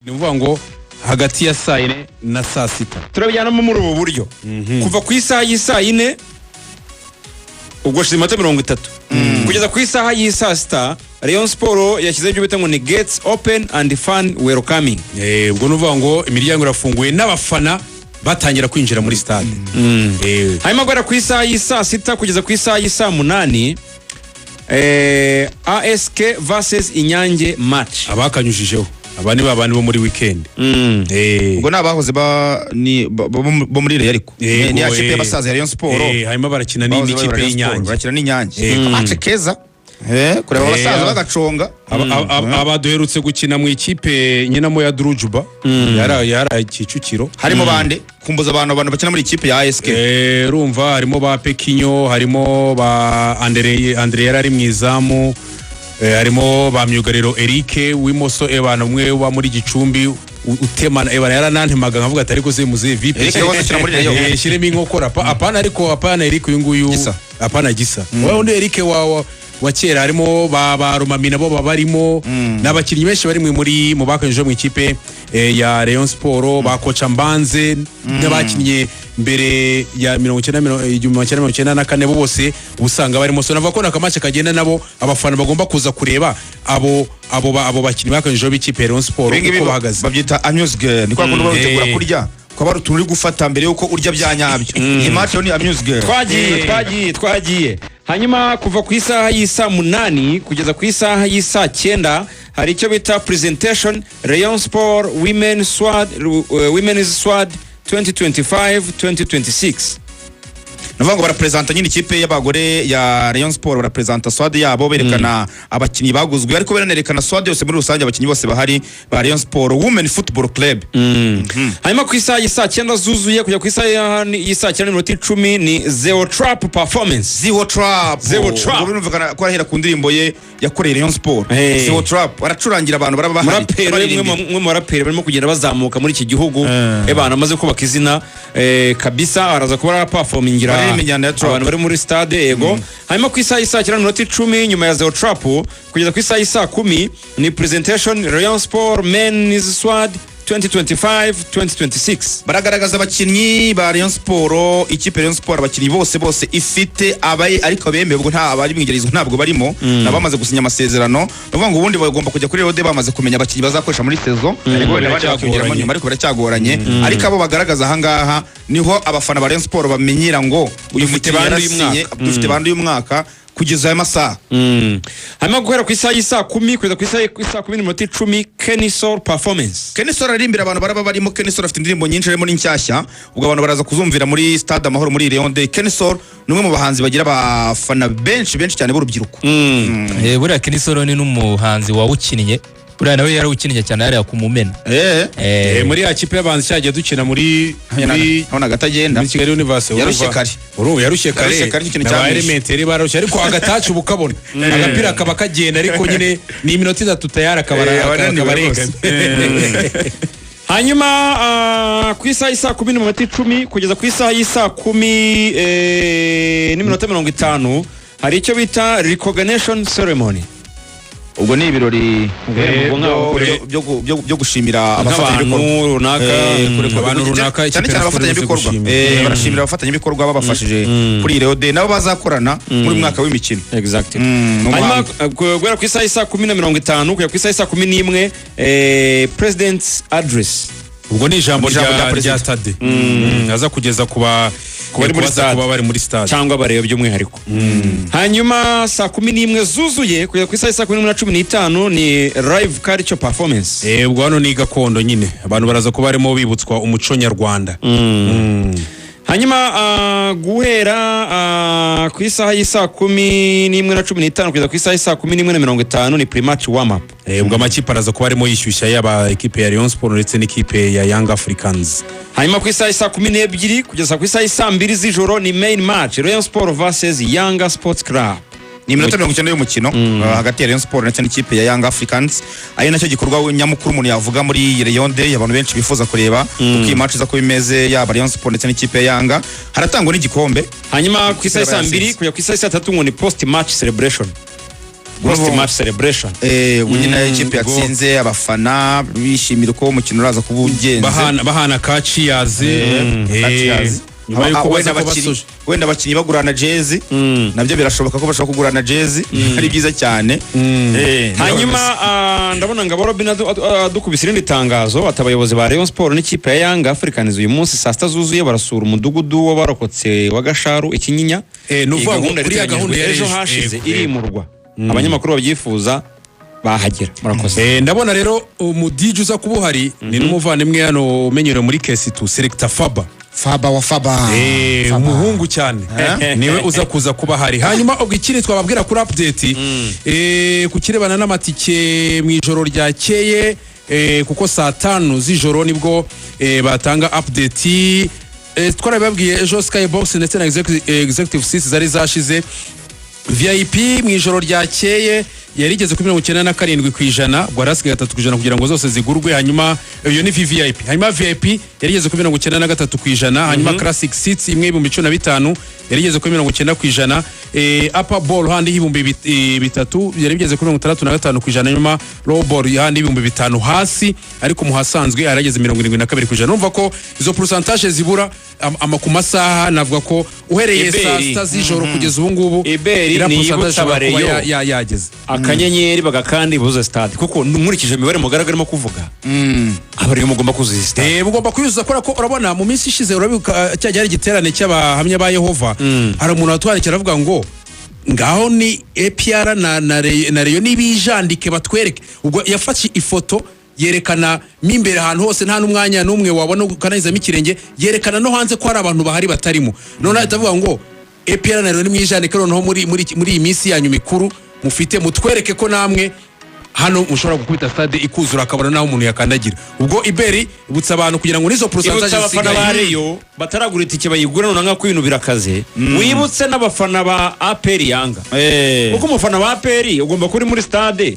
Ni ukuvuga ngo hagati ya saa 4 na saa 6. Turabijyanamo muri ubu buryo: kuva ku isaha y'isaa 4, ubwo hashize iminota 30, kugeza ku isaha y'isaa 6, Rayon Sport yashyizeho ibyo bita ngo ni "Gates open and fan welcoming". Ubwo ni ukuvuga ngo imiryango irafunguye n'abafana batangira kwinjira muri stade. Hanyuma guhera ku isaha y'isaa 6 kugeza ku isaha y'isaa 8, ASK versus Inyange match. Abakanyujijeho aba ni babandi bo muri weekend. Ubwo ni abahoze ba ni bo muri Rayon, ariko ni ya kipe y'abasaza ya Rayon Sport. Hanyuma barakina Bahoze n'ikipe bayobora Rayon Sport, y'Inyange. Barakina n'Inyange. Match keza, kureba abasaza bagaconga. Aba duherutse gukina mu ikipe nkinamo ya Drujuba, yari Kicukiro. Harimo bande? Kumbuza abantu bakina muri ikipe ya ASK. Urumva harimo ba Pekinyo, harimo ba Andre. Andre yari ari mu izamu. Harimo ba myugariro Eric w'imoso, ebana umwe uba muri Gicumbi utemana, ebana yaranantemaga nkavuga ati: "Ariko se muzehe vipi?" Eric yahoze akina muri Rayon. Shyiremo inkokora. Apana, ariko apana Eric uyu nguyu. Gisa. Apana Gisa, wa undi Eric wa kera. Harimo ba Rumami nabo babarimo, n'abakinnyi benshi bari muri mu bakanyujije mu ikipe ya Rayon Sport, ba Kocha Mbanze n'abakinnye mbere ya 90, 1994, bo bose usanga barimo. So navuga ko naka match kagenda nabo abafana bagomba kuza kureba abo bakinnyi bakanyujijeho b'ikipe ya Rayon Sport Ibi ngibi uko bahagaze. Babyita amuse-gueule. Ni kwa kundi uba witegura kurya, ukaba hari utuntu uri gufata mbere yuko urya bya nyabyo. Iyi match yo ni amuse-gueule. Twagiye, twagiye, twagiye. Hanyuma kuva ku isaha y'isaa 8 kugeza ku isaha y'isaa 9 hari icyo bita presentation Rayon Sport Women Squad, Women's Squad 2025 2026. Ni ukuvuga ngo barapresenta nyine ikipe y'abagore ya Rayon Sport, barapresenta squad yabo, berekana abakinnyi baguzwe, ariko bananerekana squad yose muri rusange, abakinnyi bose bahari ba Rayon Sport Women Football Club. Hanyuma ku isaha y'isaa 9 zuzuye kujya ku isaha y'isaa 9:10 ni Zeo Trap performance. Zeo Trap. Zeo Trap. Ubwo birumvikana ko arahera ku ndirimbo ye yakoreye Rayon Sport. Hey. Zeo Trap aracurangira abantu baraba bahari. Muraperi umwe Baririmbira. umwe mu baraperi barimo kugenda bazamuka muri iki gihugu, ebana amaze kubaka izina kabisa, araza kuba araperformingira Baririmba injyana ya trap. abantu bari muri stade. Yego. Hanyuma ku isaha y'isaa 9:10, nyuma ya Zeo Trap, kugeza ku isaha y'isaa 10 ni presentation Rayon Sport Men's Squad 2025 2026. Baragaragaza abakinnyi ba Rayon Sport, ikipe ya Rayon Sport, abakinnyi bose bose ifite abaye, ariko bemewe. Ubwo nta abari mu igeragezwa ntabwo barimo, nabamaze gusinya amasezerano. Ni ukuvuga ngo ubundi bagomba kujya kuri Rode bamaze kumenya abakinnyi bazakoresha muri saison, ariko wenda abandi bakiyongeramo nyuma, ariko biracyagoranye. Ariko abo bagaragaza ahangaha niho abafana ba Rayon Sport bamenyera ngo uyu Dufite mukinnyi bande uyu yarasinye, mwaka. dufite bande uyu mwaka kugeza aya masaha. Hanyuma guhera ku isaha y'isaa 10 kugeza ku isaha y'isaa 10:10, Kenny Sol performance. Kenny Sol aririmbira abantu baraba barimo. Kenny Sol afite indirimbo nyinshi, harimo n'inshyashya, ubwo abantu baraza kuzumvira muri Stade Amahoro muri Rayon Day. Kenny Sol ni umwe mu bahanzi bagira abafana benshi benshi cyane b'urubyiruko. Buriya Kenny Sol ni n'umuhanzi wawukinnye, buriya nawe yarawukinnye cyane hariya ku Mumena. Muri ya kipe y'abanzi cyagiye dukina muri Nabonaga atagenda. muri Kigali Universe. Yarushye kare. Urumva yarushye kare. Yarushye kare, nicyo kintu Na ba cyamwishe. Elementaire barushye, ariko agataci uba ukabona agapira kaba kagenda, ariko nyine ni iminota 3 tayari akaba Aba ananiwe akaba rwose. arenga. Hanyuma ku isaha y'isaa 10:10 kugeza ku isaha y'isaa 10:50 hari icyo bita recognition ceremony. Ubwo ni ibirori Ubwo byo gushimira nk'abantu abafatanyabikorwa. runaka. Abantu runaka cyane ikipe cyane ya Sport imaze abafatanyabikorwa. gushimira. Barashimira abafatanyabikorwa babafashije kuri iyi Rayon Day, nabo bazakorana muri uyu mwaka w'imikino. Exactly. Ni Hanyuma umuhango. guhera ku isaha y'isaa 10:50 kugera ku isaha y'isaa 11, president's address. Ubwo ni ijambo Ijambo rya rya perezida. stade, aza kugeza ku ba bari muri ku baza stade. kuba bari muri stade. Cyangwa bareba by'umwihariko. Hanyuma saa 11 zuzuye kugeza ku isaha y'isaa 11:15 ni live culture performance. Ubwo hano ni gakondo nyine, abantu baraza kuba barimo bibutswa umuco nyarwanda. Hanyuma guhera ku isaha y'isaa 11:15 kugeza ku isaha y'isaa 11:50 ni pre-match warm up. Ubwo amakipe araza kuba arimo yishyushya, yaba ikipe ya Rayon Sport ndetse n'ikipe ya Young Africans. Hanyuma ku isaha y'isaa 12 kugeza ku isaha y'isaa 2 z'ijoro ni main match, Rayon Sport versus Yanga Sports Club. Ni iminota 90 y'umukino hagati ya Rayon Sport ndetse n'ikipe ya Young Africans, ari nacyo gikorwa nyamukuru umuntu yavuga muri iyi Rayon Day abantu benshi bifuza kureba uko iyi match iza kuba imeze, yaba Rayon Sport ndetse n'ikipe ya Yanga. Haratangwa n'igikombe. Hanyuma ku isaha y'isaa 2 Yatsinze. kujya ku isaha y'isaa 3 ngo ni post match celebration. Post match celebration. Ubwo nyine ikipe yatsinze, abafana bishimira uko umukino uraza kuba ugenze. Bahana ka cheers. Cheers. Nyuma yuko Wenda baza kuba basoje. Wenda abakinnyi bagurana jezi, nabyo birashoboka ko bashobora kugurana jezi, ari byiza cyane. Hanyuma ndabona Ngabo Robin adukubise irindi tangazo, ati abayobozi ba Rayon Sport n'ikipe ya Yanga Africans uyu munsi saa 6 zuzuye barasura umudugudu w'abarokotse wa Gasharu Ikinyinya. Ni ukuvuga Iyi ngo gahunda kuriya yari gahunda iteganyijwe yari ejo ejo. hashize Yego, irimurwa, abanyamakuru babyifuza bahagera. Murakoze. Ndabona rero umu DJ uza kuba uhari ni n'umuvandimwe hano umenyerewe muri kesitu, Selecta Faba. Faba wa Faba. Faba. Umuhungu cyane, niwe uza kuza kuba hari. Hanyuma ubwo ikindi twababwira kuri update ku kirebana n'amatike mu ijoro ryakeye, kuko saa 5 z'ijoro nibwo batanga update. Twarabibabwiye ejo, skybox ndetse na executive seats zari zashize. VIP mu ijoro ryakeye yari igeze kuri 97%, ubwo hari hasigaye 3% kugira ngo zose zigurwe. Hanyuma iyo ni VVIP. Hanyuma VIP yari igeze kuri 93%. Hanyuma classic seats imwe 15,000 yari igeze kuri 90%. Upper bowl handi 3000 yari bigeze kuri 65%. Hanyuma low bowl handi 5000 hasi, ariko mu hasanzwe yarageze 72%. Urumva ko izo pourcentage zibura ama ku masaha, navuga ko uhereye Eberi. saa 6 z'ijoro kugeza ubu ngubu Eberi iriya ni pourcentage yibutsa ishobora kuba abareyo. yageze. Akanyenyeri bagakandi buze stade, kuko nkurikije imibare mugaragara arimo kuvuga, abareyo mugomba kuzuza stade. Mugomba kuyuzuza, kubera ko urabona mu minsi ishize, urabibuka cya gihe hari igiterane cy'abahamya ba Yehova, hari umuntu watwandikira aravuga ngo ngaho ni APR na Rayon nibijandike batwereke. Ubwo yafashe ifoto yerekana mo imbere ahantu hose nta n'umwanya n'umwe wabona ukanayizamo ikirenge, yerekana no hanze ko hari abantu bahari batarimo. None ahita avuga ngo APR na Rayon nimwijandike noneho muri iyi minsi yanyu mikuru mufite, mutwereke ko namwe hano mushobora gukubita stade ikuzura, akabona n'aho umuntu yakandagira. Ubwo iberi ibutsa abantu kugira ngo n'izo Ibutse pourcentage abafana ba zisigaye. Rayon bataragura itike bayigura none ko ibintu birakaze. Wibutse n'abafana ba APR, Yanga, kuko umufana wa APR ugomba kuba uri muri stade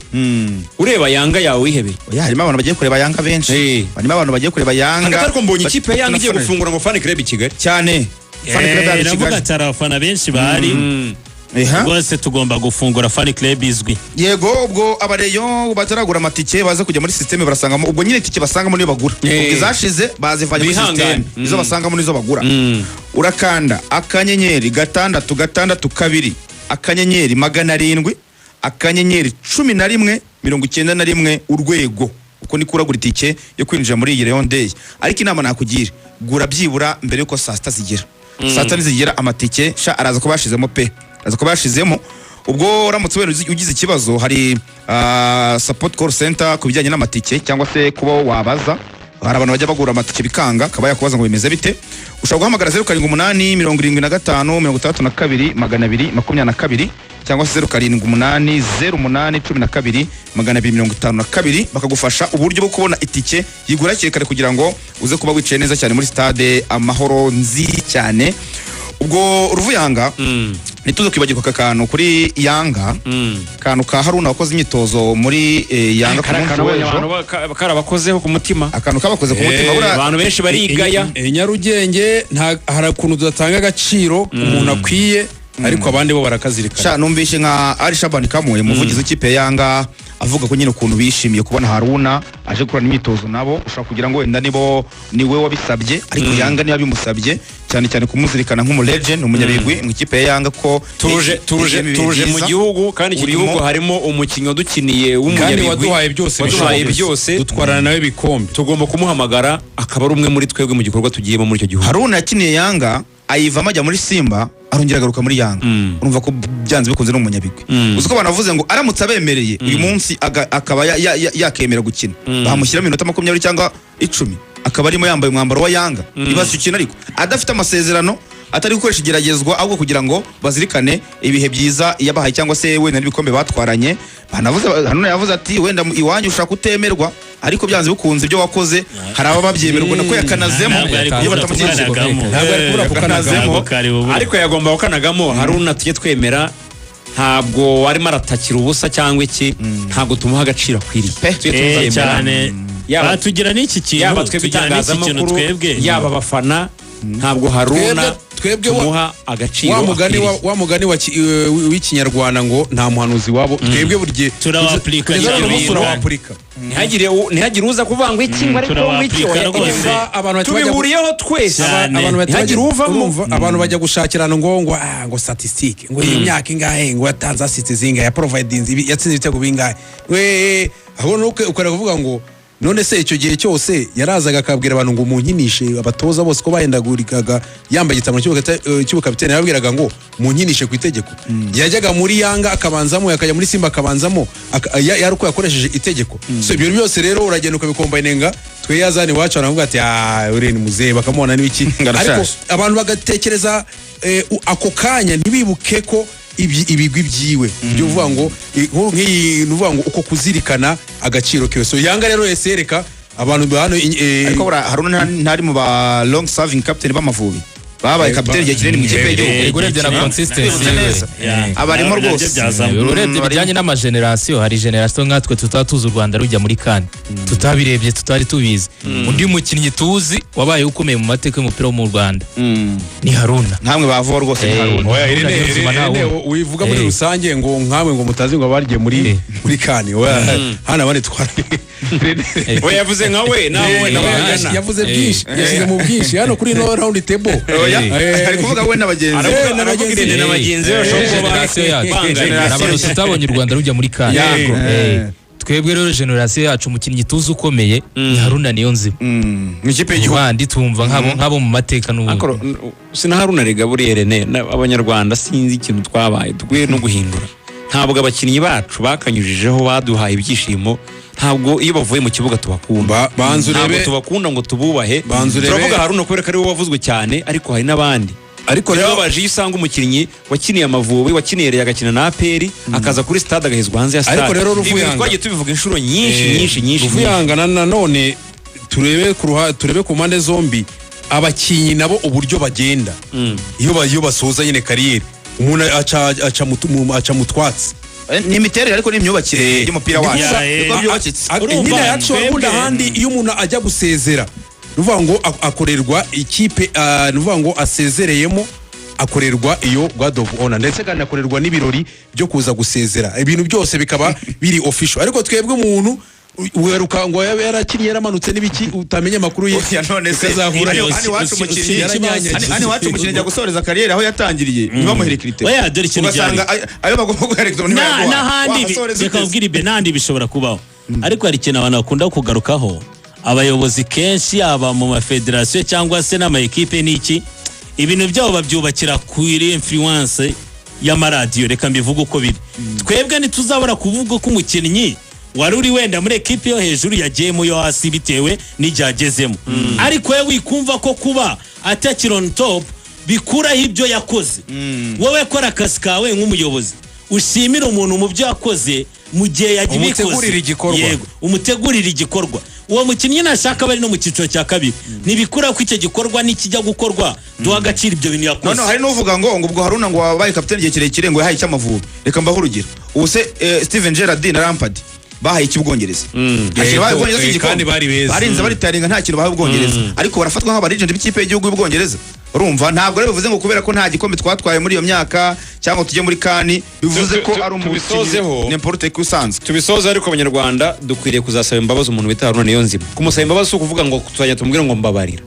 ureba Yanga yawe wihebeye. Oya, harimo abantu bagiye kureba Yanga benshi. Harimo abantu bagiye kureba Yanga. Hagati ariko mbonye ikipe ya Yanga igiye Bafite gufungura ngo fan club i Kigali. Cyane, fan club yabo i Navuga Kigali. ati hari abafana benshi bahari rwose, tugomba gufungura fan club izwi. Yego, ubwo abareyo bataragura amatike baza kujya muri système, barasangamo. Ubwo nyine itike basangamo niyo bagura. Ubwo izashize bazivanye muri Bihangane. système, izo basangamo nizo bagura. Urakanda *662 *700 *11 91 urwego. Uko niko uragura itike yo kwinjira muri iyi Rayon Day. Ariko inama nakugira, gura byibura mbere yuko saa 6 zigera. Saa 6 nizigera amatike sha araza kuba yashizemo pe, araza kuba yashizemo. Ubwo uramutse wenda ugize ikibazo, hari support call center ku bijyanye n'amatike, cyangwa se kuba wabaza. Hari abantu bajya bagura amatike bikanga, akaba yakubaza ngo bimeze bite. Ushobora guhamagara 078 75 62 222, cyangwa se 078 08 12 252, bakagufasha uburyo bwo kubona itike yigura hakiri kare kugira ngo uze kuba wicaye neza cyane muri stade Amahoro nzi cyane. Ubwo Ruvuyanga, ntituze kwibagirwa aka kantu kuri Yanga, akantu ka Haruna wakoze imyitozo muri Yanga ku Kariya munsi kantu w'ejo. abantu karabakozeho ku mutima. Akantu kabakoze ku mutima buriya. Abantu benshi barigaya. Nyarugenge hari ukuntu tudatanga agaciro umuntu akwiye, ariko abandi bo barakazirikana. Sha, numvishe nka Ali Shabani Kamuye, umuvugizi w'ikipe ya Yanga, avuga ko nyine ukuntu bishimiye kubona Haruna aje gukorana imyitozo nabo. Ushobora kugira ngo wenda nibo niwe wabisabye, ariko Yanga niba bimusabye cyane cyane kumuzirikana nk'umu legend, umunyabigwi mu ikipe ya Yanga, ko Tuje tuje ibihe tuje mu byiza. gihugu, kandi iki Urimo- gihugu harimo umukinnyi wadukiniye Kandi w'umunyabigwi, waduhaye byose waduhaye bishoboka. byose. Dutwarana nawe ibikombe. Tugomba kumuhamagara akaba ari umwe muri twebwe mu gikorwa tugiyemo muri icyo gihugu. Haruna yakiniye Yanga, ayivamo ajya muri Simba, arongera agaruka muri Yanga. Urumva ko byanze bikunze ni umunyabigwi. Uzi ko banavuze ngo aramutse abemereye uyu munsi akaba yakemera gukina, bamushyiramo iminota 20 cyangwa 10, akaba arimo yambaye umwambaro wa Yanga. Ibaze icyo kintu, ariko adafite amasezerano, atari gukoresha igeragezwa, ahubwo kugira ngo bazirikane ibihe byiza yabahaye cyangwa se wenda n'ibikombe batwaranye. Banavuze, Haruna yavuze ati wenda iwanyu ushaka kutemerwa, ariko byanze bikunze ibyo wakoze hari ababa babyemerwa, nako yakanazemo Ntabwo yari iyo kubura batamushyigikira. kukanagamo. Ntabwo yari kubura kukanagamo. Ntabwo kari bubure. Ariko yagomba gukanagamo. Haruna tujye twemera, ntabwo arimo aratakira ubusa cyangwa iki, ntabwo tumuha agaciro akwiriye. Pe. Tujye tubyemera. Cyane. Batugira n'iki kintu, Yaba twebwe tugira n'iki kintu itangazamakuru, twebwe. yaba abafana, ntabwo Haruna Twebwe Twebwe tumuha agaciro wa mugani akwiriye. wa mugani w'ikinyarwanda ngo nta muhanuzi wabo, twebwe buri gihe Turawapurika kugeza ibyo uno munsi bintu. turawapurika. Ntihagire uza kuvuga ngo iki, ngo ariko ngo iki, Turawapurika oya, rwose. Urumva abantu bahita bajya tubihuriyeho twese. Cyane. Abantu bahita Ntihagire uvamo. urumva, abantu bajya gushakirana ngo statistique, ngo iyi myaka ingahe, ngo yatanze assists zingahe, ya providing yatsinze ibitego bingahe, we aho nuko ukora kuvuga ngo none se icyo gihe cyose yarazaga akabwira abantu ngo munkinishe, abatoza bose ko bahendagurikaga yambaye igitambaro cy'ubukapiteni, yarababwiraga ngo munkinishe ku itegeko. Yajyaga muri Yanga akabanzamo, yakajya muri Simba akabanzamo, yari uko yakoresheje itegeko. So ibyo byose rero uragenda ukabikombayininga. Twe yazana iwacu baravuga ati: "Ah, uriya ni muzehe," bakamubona n'ibiki. Arashaje. Ariko abantu bagatekereza ako kanya, ntibibuke ko ibigwi byiwe byo uvuga ngo nk'iyi ni uvuga ngo uko kuzirikana agaciro kiwe. So Yanga rero yese yereka abantu hano Ariko buriya Haruna ntari mu ba long serving captain b'Amavubi babaye kapiteni igihe kinini mu ikipe y'igihugu. Yego, urebye na consistency Twibutse yiwe. neza. Abarimo Nabyo rwose. byazamo. Urebye Barimo. bijyanye n'amagenerasiyo, hari generasiyo nkatwe tutaba tuzi u Rwanda rujya muri CAN, tutabirebye, tutari tubizi. Undi mukinnyi tuzi wabaye ukomeye mu mateka y'umupira wo mu Rwanda ni Haruna. Nkamwe bavuga rwose ni Haruna. Oya, Haruna Irene, Niyonzima Irene, nta Irene, wundi. wivuga muri rusange ngo nkamwe ngo mutazi ngo abarye muri muri CAN. Oya, hano abandi twara We yavuze nka we nawe wenda bangana. Yavuze byinshi, yashyize mu bwinshi hano kuri no round table. Oya, ari kuvuga we na bagenzi be. Aravuga na aravuga bagenzi Irene na be. bagenzi be bashobora kuba Generasiyo yacu. bangana. Hari abantu tutabonye u Rwanda rujya muri CAN. Yego. Twebwe rero generasiyo yacu, umukinnyi tuzi ukomeye ni Haruna Niyonzima. Mu ikipe y'igihugu. Bandi tumva nk'abo mu mateka n'ubundi. Ariko sina Haruna rega, buriya Rene, abanyarwanda sinzi ikintu twabaye, dukwiye no guhindura. Ntabwo abakinnyi bacu bakanyujijeho baduhaye ibyishimo, ntabwo iyo bavuye mu kibuga tubakunda. Banza Ntabwo urebe tubakunda ngo tububahe. Banza urebe- Turavuga Haruna kubera ko ariwe wavuzwe cyane, ariko hari n'abandi. Ariko rero Birababaje iyo usanga umukinnyi wakiniye Amavubi, wakiniye Rayon, agakina na APR, akaza kuri stade agahezwa hanze ya stade. Ariko rero Ibi bintu Ruvuyanga- twagiye tubivuga inshuro nyinshi, nyinshi, nyinshi, nyinshi. Ruvuyanga, nanone turebe ku mpande zombi, abakinnyi nabo uburyo bagenda iyo basoza nyine carrière, umuntu aca mu twatsi. Ni imiterere ariko n'imyubakire y'umupira wacu, Ya, niko byubakitse. Urumva, Nyine yacu ubundi ahandi iyo umuntu ajya gusezera, ni ukuvuga ngo akorerwa ikipe, ni ukuvuga ngo asezereyemo akorerwa iyo guard of honor, ndetse kandi akorerwa n'ibirori byo kuza gusezera, ibintu byose bikaba biri official. Ariko twebwe umuntu weruka ngo yabe yarakinnye, yaramanutse n'ibiki, utamenya amakuru ye, Oya, none se ukazahura hano iwacu umukinnyi yaranyanyagiye. hano iwacu umukinnyi ajya gusoreza carrière aho yatangiriye ntibamuhe recrutement. Oya, dore ikintu Ugasanga ayo bagomba guha recrutement ntibayaguha. N'ahandi Wahasoreza reka ute? nkubwire ibe, n'ahandi bishobora kubaho, ariko hari ikintu abantu bakunda kugarukaho, abayobozi kenshi, yaba mu mafederasiyo cyangwa se n'ama ekipe n'iki, ibintu byabo babyubakira kuri influence y'amaradiyo. Reka mbivuge uko biri: twebwe ntituzabura kuvuga ko umukinnyi wari uri wenda muri ekipe yo hejuru yagiye mu yo hasi bitewe n'igihe agezemo, ariko we wikumva ko kuba atakiri on top bikuraho ibyo yakoze. Wowe kora akazi kawe nk'umuyobozi, ushimire umuntu mu byo yakoze mu gihe yabikoze. Umutegurire igikorwa. Yego, umutegurire igikorwa. Uwo mukinnyi nashaka bari no mu cyiciro cya kabiri, ntibikura ko icyo gikorwa nikijya gukorwa duha agaciro ibyo bintu yakoze. None hari n'uvuga ngo ubwo Haruna ngo wabaye kapiteni igihe kirekire ngo yahaye icy'Amavubi. Reka mbahe urugero: ubu se Steven Gerrard na Lampard bahaye iki Ubwongereza? Nta kintu bahaye Ubwongereza cy'igikombe. Kandi bari beza. Barinze baritaringa, nta kintu bahaye Ubwongereza, ariko barafatwa nk'aba legend b'ikipe y'igihugu y'Ubwongereza. Urumva, ntabwo rero bivuze ngo kubera ko nta gikombe twatwaye muri iyo myaka cyangwa tujye muri CAN bivuze ko ari umukinnyi Tubisozeho. n'importe qui usanzwe. Tubisoze, ariko abanyarwanda dukwiriye kuzasaba imbabazi umuntu bita Haruna Niyonzima. Kumusaba imbabazi si ukuvuga ngo tuzajya tumubwire ngo mbabarira.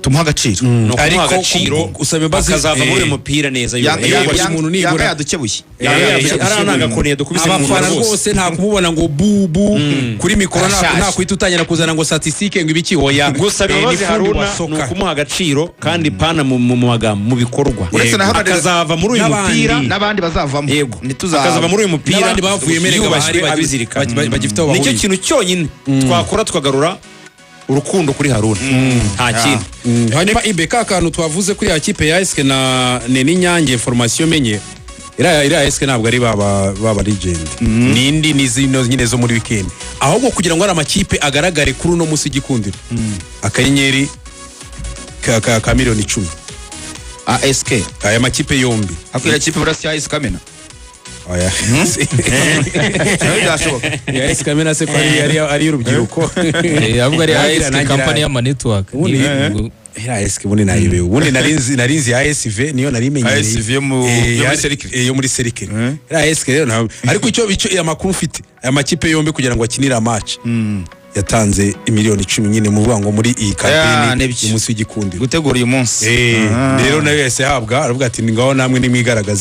Tumuha agaciro. Ni ukumuha Ariko agaciro, gusaba imbabazi, akazava muri uyu mupira neza Yanga yubashye. yubashye umuntu nibura. Yanga yadukebuye. Hariya ni agakoni yadukubise mu nda Abafana rwose. rwose nta kumubona ngo bubu kuri mikoro, Arashaje. nta kuhita utangira kuzana ngo statistique ngo ibiki, oya. Gusaba Ni imbabazi fundi Haruna wa ni soka. ukumuha agaciro, kandi pana mu magambo, mu bikorwa. Uretse na Haruna Akazava muri uyu n'abandi. mupira. N'abandi bazavamo. Yego. Ntituzava. Akazava muri uyu mupira N'abandi bavuyemo erega yubashywe, bahari abizirikana. bagifite aho Nicyo bahuriye. kintu cyonyine twakora tukagarura urukundo kuri Haruna, nta kindi. Hanyuma ibe ka kantu twavuze kuri ya kipe ya ASK na n'Inyange, formation menye iriya ASK ntabwo ari baba legend, nindi ni zino nyine zo muri weekend, ahubwo kugira ngo ari amakipe agaragare kuri uno munsi igikundiro akanyenyeri ka miliyoni 10. ASK. Aya makipe yombi. Akwira kipe burasi ya AS Kamena. Oya. Nayo byashoboka. Ya AS Kamena se ko ari y'urubyiruko? Ahubwo ari Nangira- ASK company y'ama network. Ubundi- Iriya ASK ubundi nayibewe, ubundi nari nzi ASV, niyo nari menyereye. ASV yo muri Serikiri. Yo muri Serikiri. Iriya ASK rero ariko icyo amakuru mfite, aya makipe yombi kugira ngo akinire match yatanze miliyoni 10 nyine, muvuga ngo muri iyi kampeni Nibyo. y'umunsi w'igikundiro. Gutegura uyu munsi. Rero nayo yahise ahabwa, aravuga ati: "Ngaho namwe nimwigaragaze."